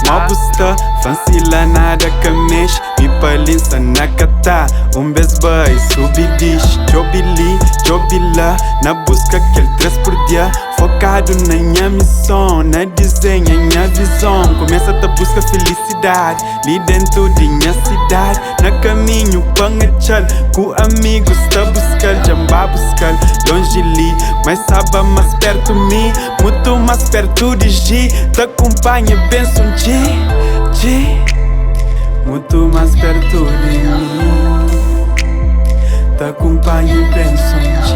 Mo bu sta fancy la nada ka mexe. Mi pa li nsa na kata. Um bes bai, subi dixi, djobi li, djobi la. Na buska kel 3 por dia. Fokadu na nha mison, na dizenha nha vizon. Kumesa ta buska felisidadi li dentu di nha sidadi. Na kaminhu pa N atxal, ku amigus ta buskal. Dja N ba buskal lonji li, ma e staba mas pertu mi. Mutu mas pertu di G, ta kunpanha benson G, G. Mutu mas pertu di mi, ta kunpanha benson G.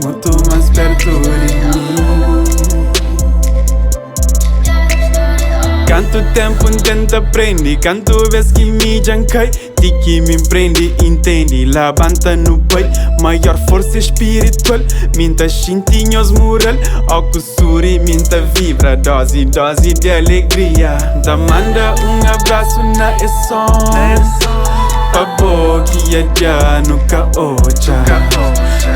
Mutu mas pertu di mi. Kantu tempu N tenta prende, kantu bes ki mi dja N kai, ti ki mi N prende intende, labanta nu bai. Maior forsa é spiritual, mi N ta xinti nhos mural, ó ku suri mi N ta vibra, dosi dosi di alegria. N ta manda un abrasu na es son, pa bo ki ia dia nu ka odja,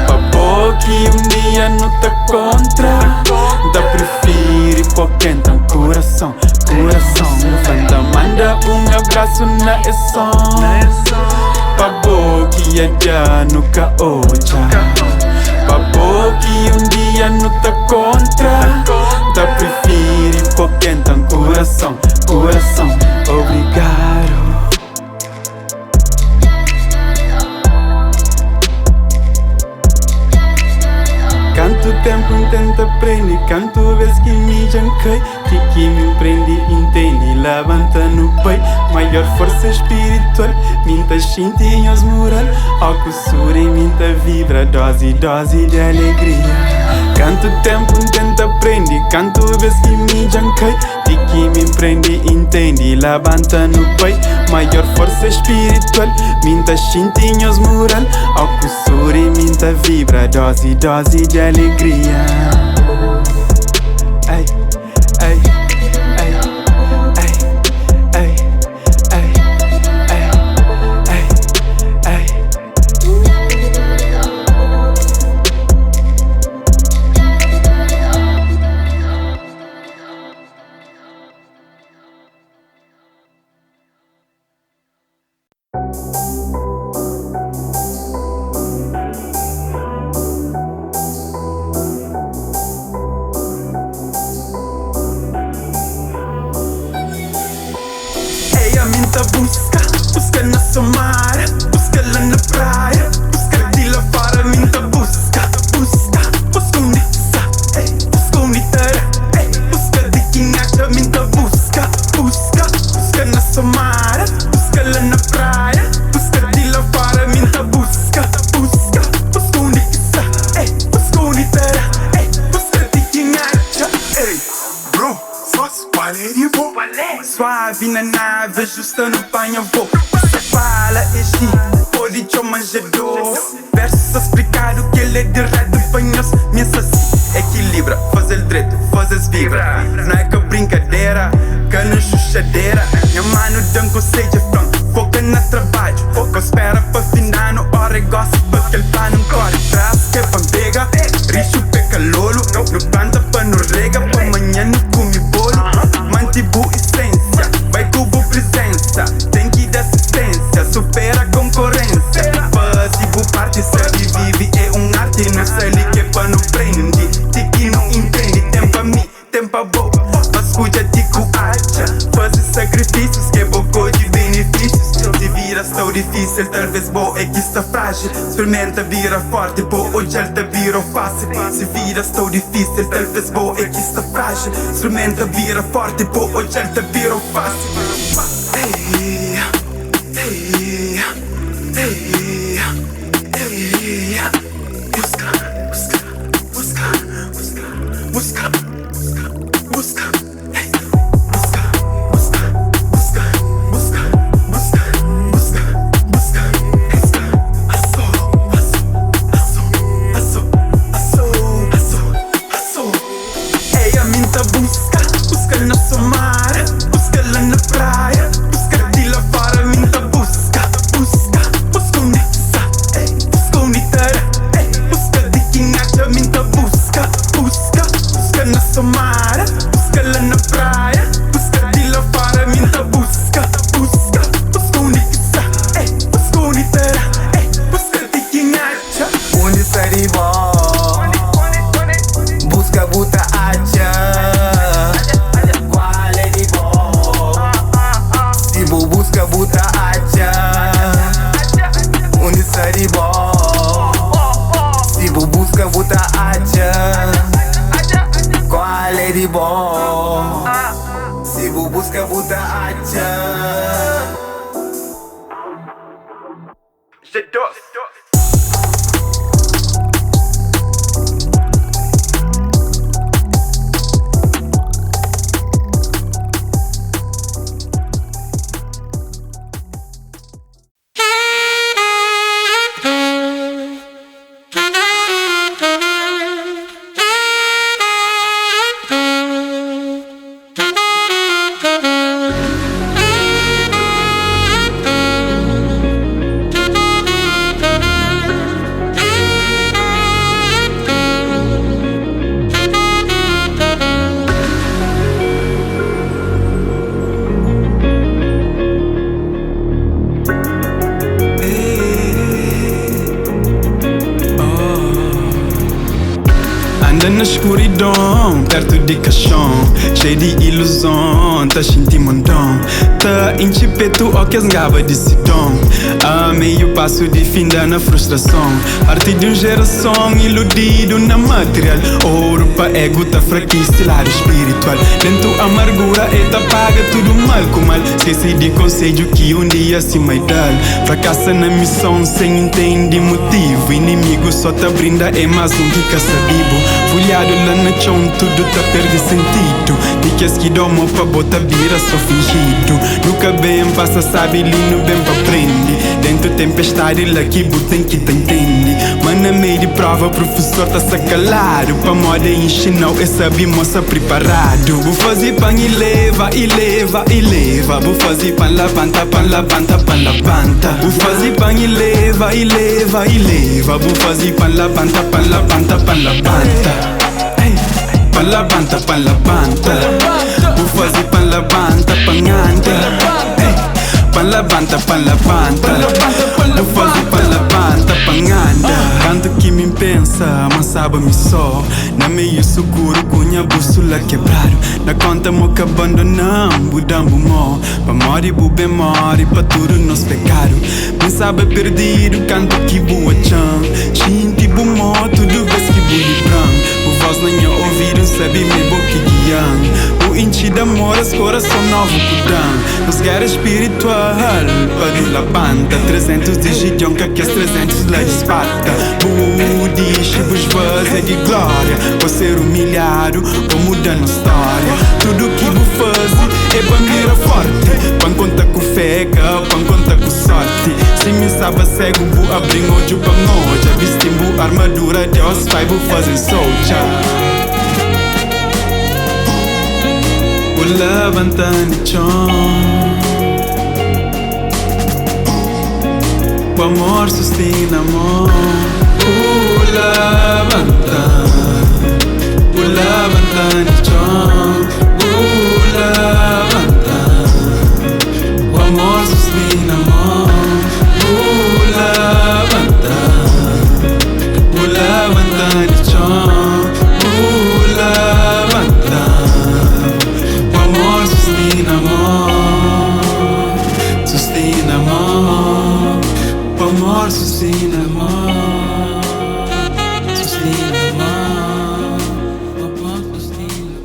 pa bo ki un dia nu ta kontra. N ta prifiri po kenta un kurason, kurason. N ta manda un abrasu na es son, pa bo ki ia dia nu ka odja, pa bo ki un dia nu ta kontra. N ta prifiri po kenta un kurason, kurason. Obrigadu. Kantu tempu N tenta prende, kantu bes ki mi dja N kai, ti ki mi N prende intende, labanta nu bai. Maior forsa spiritual, mi N ta xinti nhos mural, ó ku suri mi N ta vibra, dosi dosi di alegria. Kantu tempu N tenta prende, kantu bes ki mi dja N kai, Ti ki mi prende intende, labanta nu bai. Maior forsa spiritual, mi N ta xinti nhos mural, ó ku suri mi N ta vibra, dosi dosi di alegria. Ei, ei, ei, ei, ei, ei, ei, ei, ei. Ei, ami N ta buska, buska na Somara, buska la na praia, buska di la fora. Mi N ta buska, buska, buska undi sa, ei, buska undi ta da, ei, buska di ki N atxa. Mi N ta buska, buska, buska na Somara, buska la na praia, buska di la fora. Mi N ta buska, buska, buska undi ki sa, ei, buska undi ta da, ei, buska di ki N atxa. Ei, bro, sós Qual é di bo? Suavi na nave, justa nu panha vo. Se fala é xi, pode txoma G2. Versu sta splikadu, kel é diretu pa nhos. Mi N sta si, ekilibra, faze-l dretu, faze-s vibra. Não é ka brinkadera, ka na xuxadera. Nha manu da-m konsedju, e fla-m, foka na trabadju. Ka spera pa fin d'anu, ora é gosi pa kel planu. N kore tras ke pa N pega, rixu pe ka lolu. Nu planta pa nu rega, pa manhan nu kume bolu. Manti bu isensia, bai ku bu prizensa. Ten ki da asistensia, supera konkorensia. Faze bu parti, sabe vive é un arti. Nu sta li k'é pa nu prende, ti ki nu intende. Ten pa mi, ten pa bo, pa skudja ti ku atxa. Faze sakrifisius k'é bo kodje benefisius. Si vida sta difísil, talvês bo é ki sta frájil. Sprimenta bira forti, bo odja-l ta bira fásil. Si vida sta difísil, talvês bo é ki sta frájil. Sprimenta bira forti, bo odja-l ta bira fásil. Ei, ei, ei, ei. Buska, buska, buska, buska, buska, buska. Ei, buska, buska, buska, buska, buska, buska, buska, buska. Aso, aso, aso, aso, aso, aso, aso. Ei, ami N ta buska, buska na Somara, buska la na praia, buska di la fora. Mi N ta buska, buska, buska undi ki sta, ei, buska undi ta da, ei, buska di ki N atxa. Mi N ta buska, buska, buska na Somara, buska la na praia. di bo. Si bu buska bu ta atxa. Anda na skuridon, pertu di kaxon Xei di iluzon, ta xinti mondon Ta intxi petu ó kes ngaba di Sidon A meiu pasu di finda na frustrason Arti di un jerason iludidu na material Oru pa egu ta frakisi ladu spiritual Dentu amargura e ta paga tudu mal ku mal Skese di konsedju ki un dia si mai da-l Frakasa na mison sen intende mutivu Inimigu so ta brinda é más un ki ka sta bibu Fulhadu la na txon tudu ta perde sentidu Di kes ki da mo pa bo ta bira so finjidu Nu ka ben pasa sabi li nu ben pa prende Dentu tempestadi la ki bu ten ki ta intende Ma na mei di prova prufesor ta sta kaladu Pamodi e inxina-u e sabi mo sta priparadu Bu faze pan i leva, i leva, i leva Bu faze pan labanta, pan labanta, pan labanta Bu faze pan i leva, i leva, i leva Bu faze pan labanta, pan labanta, pan labanta Pan labanta, pan labanta Bu faze pan labanta, pan anda Pan labanta, pan labanta Bu faze pan labanta, pan anda Kantu ki mi N pensa ma saba mi so Na meiu sukuru ku nha busula kebradu Na konta mo ka bandona-m bu da-m bu mo Pamodi bu ben mori pa tudu nos pekadu Mi staba perdidu kantu ki bu atxa-m Xinti bu mo tudu bes ki bu libra-m Bu vos na nha ovidu N sabe m'é bo ki gia-m Bu intxi d'amor es korason novu ku da-m Nos géra spiritual pa nu labanta 300 di Jidion ka kes 300 la di Sparta Bu dixi bu svazia di glória Pa ser umilhadu pa muda nos stória Tudu ki bu faze é pa N bira fórti Pa N konta ku fé ka pa N konta ku sórti Si mi N staba ségu bu abri-m odju pa N odja Bisti-m bu armadura Deus Pai bu faze-m soltxa Bu labanta-m di txon Bu amor sustina mon Bu labanta-m Bu labanta-m di txon Bu labanta-m Bu amor sustina mon Bu labanta-m Bu labanta-m di txon Bu labanta-m Bu amor sustina mon Sustina mon Bu amor sustina mon Sustina mon Bu amor sustina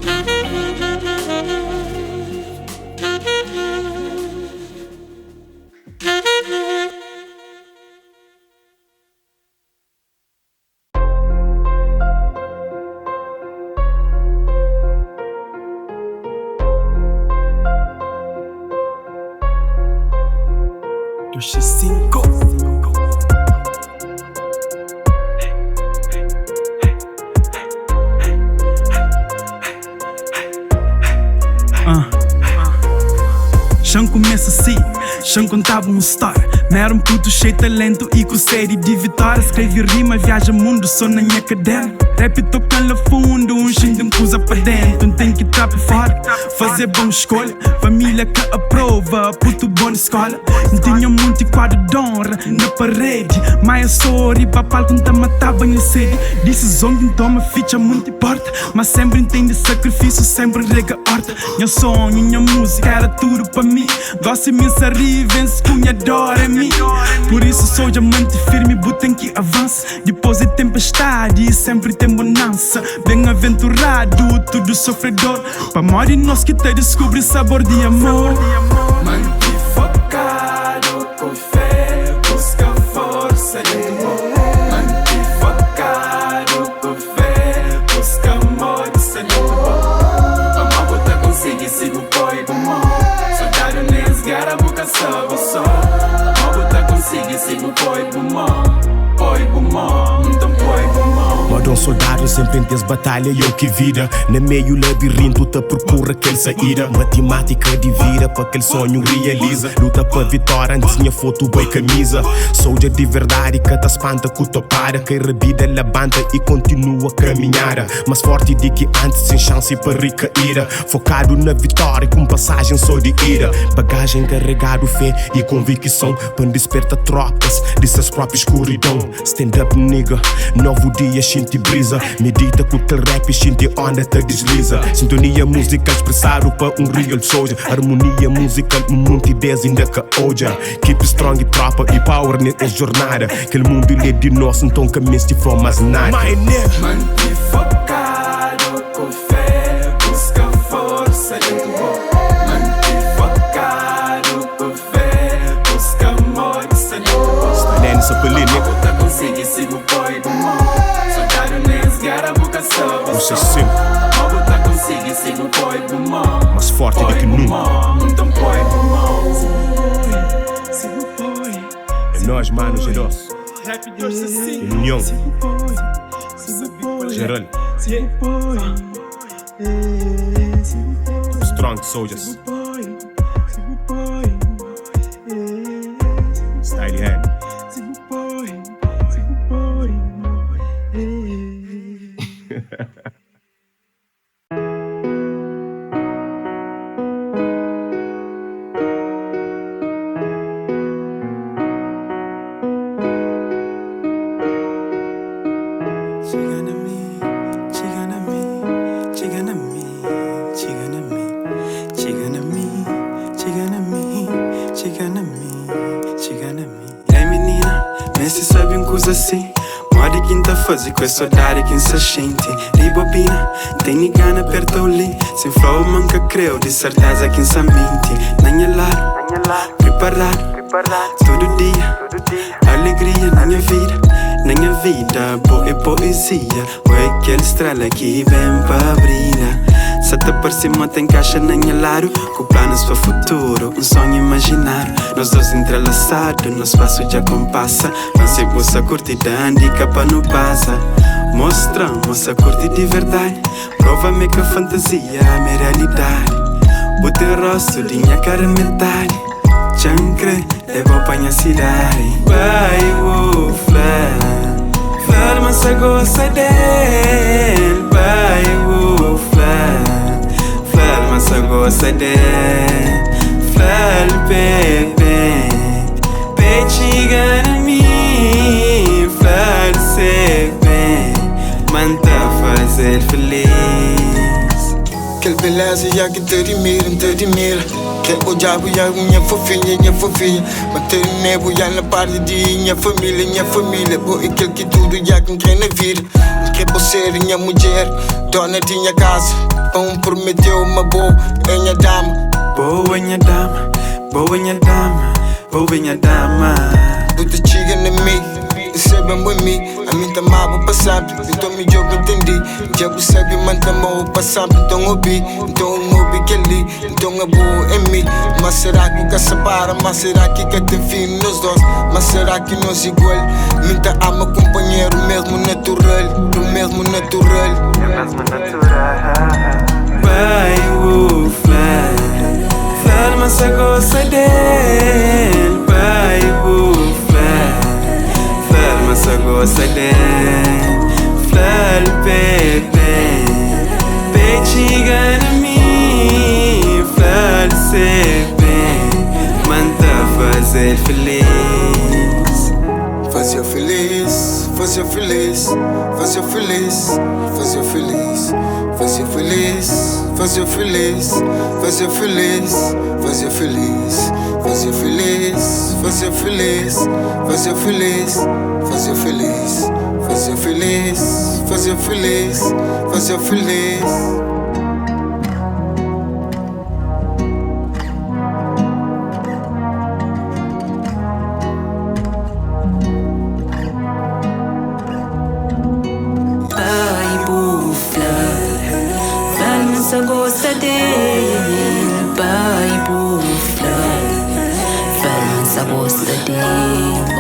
Xa-m kumesa si, xa-m kontaba un stória Mi éra un putu xei taléntu i ku sedi di vitória Skrebe rima, viaja mundu so na nha kadernu Rap toka-m la fundu, N xinti un kuza pa déntu N ten ki tra pa fóra, faze bon skolha Família ka aprova, putu bon di skóla N tinha munti kuadru d'onra na paredi Ma é so riba palku N ta mataba nha sedi Disizon ki N toma fitxa munti porta Ma senpri N tende sakrifisiu, senpri N rega orta Nha sonhu, nha múzika era tudu pa mi Gósi mi N sa ri, vense ku nha dor é mi Pur isu sou dja mante firmi, bu ten ki avansa Dipôs di tenpestadi, senpri ten. ten bonansa Ben-aventuradu tudu sofredor Pamodi nos ki ta diskubri sabor di amor Manti fokadu ku fé Buska forsa dentu bo Manti fokadu ku fé Buska amor ki sta dentu bo Pamó bu ta konsigi si bu poi bu mô Soldadu nes géra bu ka sta bo sô Pamó bu ta konsigi si bu poi bu mô Poi bu mô, nton poi bu mô. Moda un soldadu senpri N tes batalha i o ki vida Na meiu labirintu ta prokura kel saída Matimátika di vida pa kel sonhu rializa Luta pa vitória antis nha fotu bai kamiza Soldja di verdadi ka ta spanta ku topada Kai rabida labanta i kontinua kaminhada Más forti di ki antis sen xansi pa rikaída Fokadu na vitória ku un pasajen so di ida Bagajen karegadu fé i konvikison Pa N disperta tropas di ses propi skuridon Stand up nigga, novu dia xinti briza Medita ku kel rap xinti onda ta disliza Sintonia muzikal spresadu pa un real soldier Armonia muzikal un munti des inda ka odja Keep strong tropa i power nes es jornada Kel mundu li é di nos nton ka mesti fla más nada. Manti fokadu ku fé, buska forsa dentu bo. Manti fokadu ku fé, buska amor ki sta dentu bo. Sta neni sa pa li Pamó nigga. bu ta konsigi si bu poi bu mô. Soldadu nes géra bu ka sta bo Um sô. seis sinku. Pamó bu ta konsigi si bu poi bu mô. Más forti di Poi ki bu nunka. mô, nton poi bu mô. Si bu poi, si bu poi, É si bu nós mano poi. G2. Rap 265, União. si bu poi, si bu poi, Geral. si bu poi, eh, si bu poi, Strong si soldiers. bu poi, si bu poi, eh, si bu Style poi, hand. si bu poi, si bu poi, eh. Txiga na mi, txiga na mi, txiga na mi, txiga na mi, txiga na mi, txiga na mi, txiga na mi, txiga na mi. Ei minina, meste sabe un kuza si Modi ki N ta faze ku es sodadi ki N sa xinti Li bobina, N tene gana perta-u li Si N fla-u ma N ka kre-u, di serteza ki N sa minti Na nha ladu, priparadu Tudu dia, alegria na nha vida Na nha vida, bo é poezia Bo é kel strela ki ben pa brilha Sa ta parse ma ta enkaxa na nha ladu Ku planus pa futuru, un sonhu imajináriu Nos dos entrelasadu, nos pasu dja konpasa Fla-m si bu sa kurti, da-m dika pa nu baza Mostra-m ma sa kurti di verdadi Prova m'é ka fantazia, m'é realidadi Bu ten rostu di nha kara metadi Dja N kre leba-u pa nha sidadi Bai bu fla-l, fla-l ma N sa gosta del Bai bu fla-l, fla-l ma N sa gosta del Fla-l p'e ben, p'e txiga na mi Fla-l s'e ben, ma N ta faze-l feliz. Kel beleza ya ki N ta dimira, N ta dimira Kre odja-bu ya nha fofinha, nha fofinha Ma N ta ne-bu ya na parti di nha família, nha família Bo é kel ki tudu ya ki N kre na vida N kre bo ser nha mudjer, dona di nha kaza Pa N promete-u ma bo é nha dama. Bo é nha dama, bo é nha dama, bo é nha dama. Bu ta txiga na mi, N sabe ma bo é mi Ami N ta ama-bu pa senpri, nton midjór bu intendi Dja bu sabe ma N ta ama-u pa senpri, nton obi Nton obi kel-li, nton abo é mi Ma será ki ka separa, ma será ki ka ten fin nos dos Ma será ki nos igual, mi N ta ama kunpanheru mesmu natural Mesmu natural. Bai bu fla-l, fla-l ma sa gosta del Bai bu fla-l, fla-l ma sa gosta del Fla-l p'e ben, p'e txiga na mi Fla-l s'e ben, ma N ta faze-l feliz. Faze-u feliz, faze-u feliz, faze-u feliz, faze-u feliz, faze-u feliz, faze-u feliz, faze-u feliz, faze-u feliz, faze-u feliz, faze-u feliz, faze-u feliz, faze-u feliz, faze-u. Fazer feliz, fazer feliz, fazer feliz. Pai bu fla, fla-l ma N sa gosta del. Pai bu fla, fla-l ma N sa gosta del.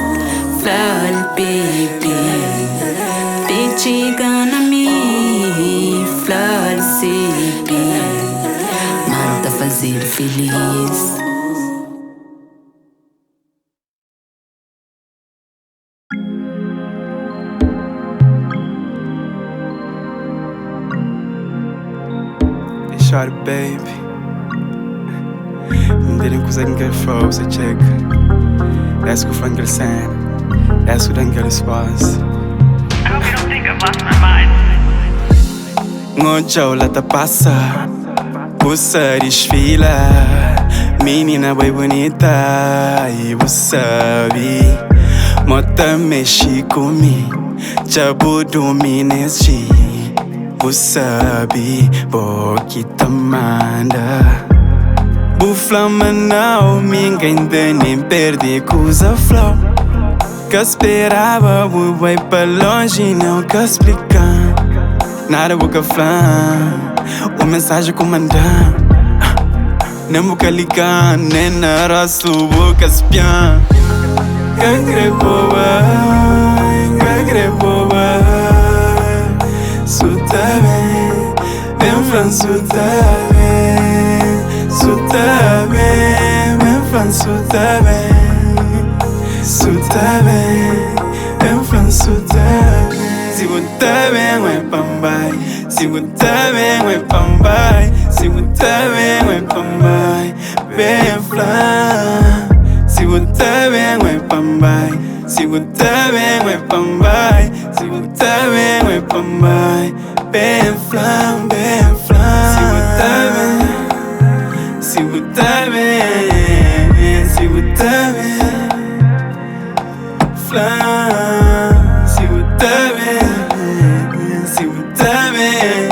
Fla-l p'e ben, p'e txiga na mi. Fla-l s'e ben, ma N ta faze-l filis. Hey shawty baby N tene kuza ki N kre fla-u bu sa txeka Es ku fla-m kel sena Es ku da-m kel resposta N odja-u la ta pasa Bu sa disfila Minina bo é bunita I bu sabe Mo ta mexe ku mi Dja bu dumina es dia Bu sabe bo ki ta manda Bu fla ma nau Mi N ka intende N perde kuza fla-u Ka speraba bu bai pa lonji Nau ka splika-m Nada bu ka fla-m Un mensaji ku manda-m Nen bu ka liga-m Nen na rostu bu ka spia-m Ka kre bo bai Ka kre bo bai Su ta ben Ben fla-m su ta ben Su ta ben Ben fla-m su ta ben Su ta ben Ben fla-m su ta ben Si bu ta ben oi pa N bai Si bu ta ben oi pa N bai Si bu ta ben oi pa N bai Ben fla-m Si bu ta ben oi pa N bai Si bu ta ben oi pa N bai Si bu ta ben oi pa N bai Ben fla-m, ben fla-m Si bu ta ben Si bu ta ben Si bu ta ben Fla-m Si bu ta ben Si bu ta ben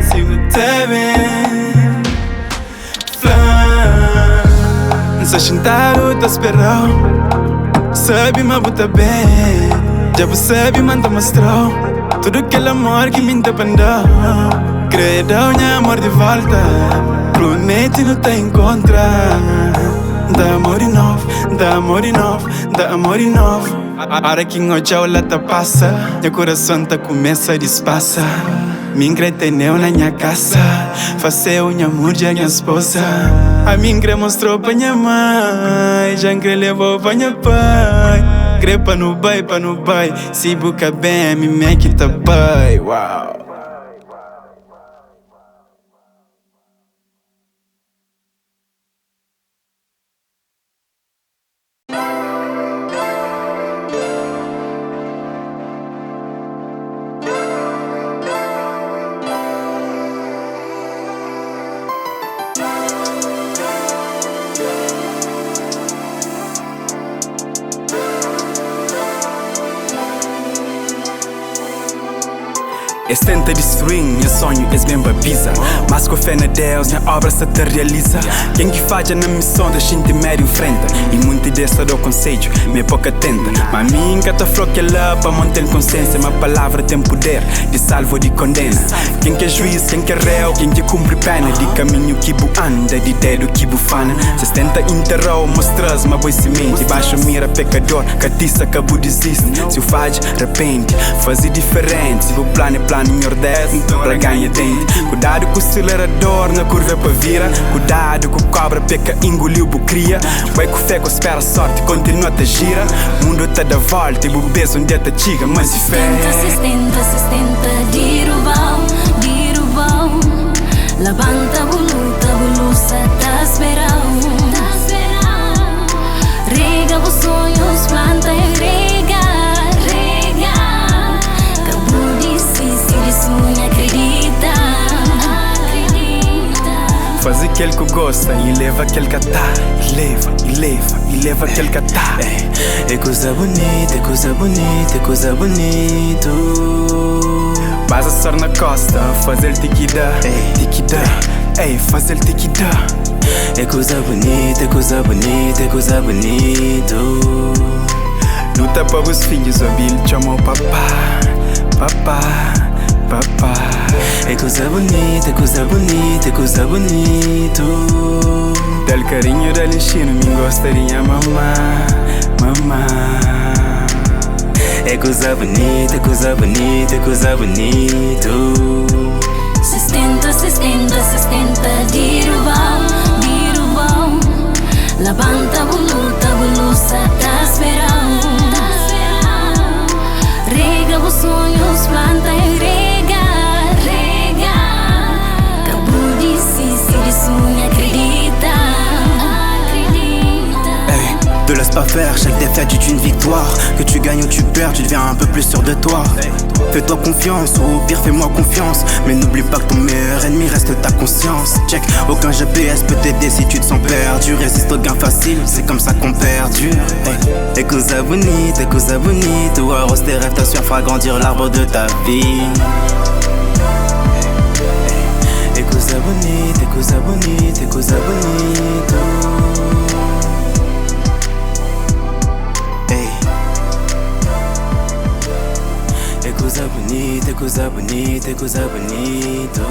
Si bu ta ben Fla-m N sta xintadu ta spera-u Sabe ma bu ta ben Dja bu sabe ma N ta mostra-u Tudu kel amor ki mi N ta panda-u Kre da-u nha amor di volta Promete nu ta inkontra N ta amau di novu, N ta amau di novu, N ta amau di novu Ora ki N odja-u la ta pasa Nha kurason ta kumesa dispasa Mi N kre tene-u na nha kasa Fase-u nha mudjer, nha spoza Ami N kre mostra-u pa nha mai Dja N kre leba-u pa nha pai Kre pa nu bai, pa nu bai Si bu ka ben, mi mê ki ta bai, wow. Es tenta distrui-m nha sonhu, es ben babiza Mas ku fé na Deus, nha obra sa ta realiza Ken ki fadja na mison ta xinti medu infrenta I munti des ta da-u konsedju ma é pa ka tenta Ma mi N ka ta fla-u kel-la pamo N ten konsiensia Ma palavra ten puder di salva ô di kondena Ken ki é juiz, ken ki é réu, ken ki kunpri péna Di kaminhu ki bu anda, di dedu ki bu fana Si es tenta intera-u, mostra-s ma bo é simenti Baxa mira pekador, ka tisa, ka bu dizisti Si u fadja, Rapende, faze diferenti Si bu planu é planu Nhordés, nton raganha denti Kudadu ku silerador na kurva é pa vira Kudadu ku kobra p'e ka inguliu bu kria Bai ku fé ku spera sorti kontinua ta jira Mundu ta da volta i bu bes un dia ta txiga Mas i fé. Tenta, ses tenta, ses tenta Dirubau, dirubau Labanta bu luta, bu lus sa ta sperau Rega bu sonhus, planta e rega, rega Ka bu disisti di sunha, akredita, akredita. Faze kel ku gosta e leva kel ka ta. E leva, e leva, e leva kel ka ta. É coisa bonita, é coisa bonita, é coisa bonito. Baza sor na costa, faze el ti ki da, ti ki da. Ei, faze el ti ki da. É coisa bonita, é coisa bonita, é coisa bonito. Luta pa bus filhos, obi el txoma papá, papá, papá. É coisa bonita, é coisa bonita, é coisa bonito. Del carinho, del ensino, me gostaria mamá, mamá. É coisa bonita, é coisa bonita, é coisa bonito. 60, 60, 60 Dirubam, dirubam. Labanta buluta, bulusa, ta esperando. Rega os sonhos, planta e rega, rega. Cabo de se de sonha, acredita, acredita. Hey, te laisse pas faire, chaque défaite est une victoire. Que tu gagnes ou tu perds, tu deviens un peu plus sûr de toi. Fais-toi confiance, ou au pire fais-moi confiance. Mais n'oublie pas que ton meilleur ennemi reste ta conscience. Check, aucun GPS peut t'aider si tu te sens perdu. Résiste au gain facile, c'est comme ça qu'on perdure. Hey, é coisa bonita, é coisa bonita. Arrose tes rêves, ta sueur fera grandir l'arbre de ta vie. É coisa bonita, é coisa bonita, é coisa bonita. Ei. É coisa bonita, é coisa bonita, é coisa bonita.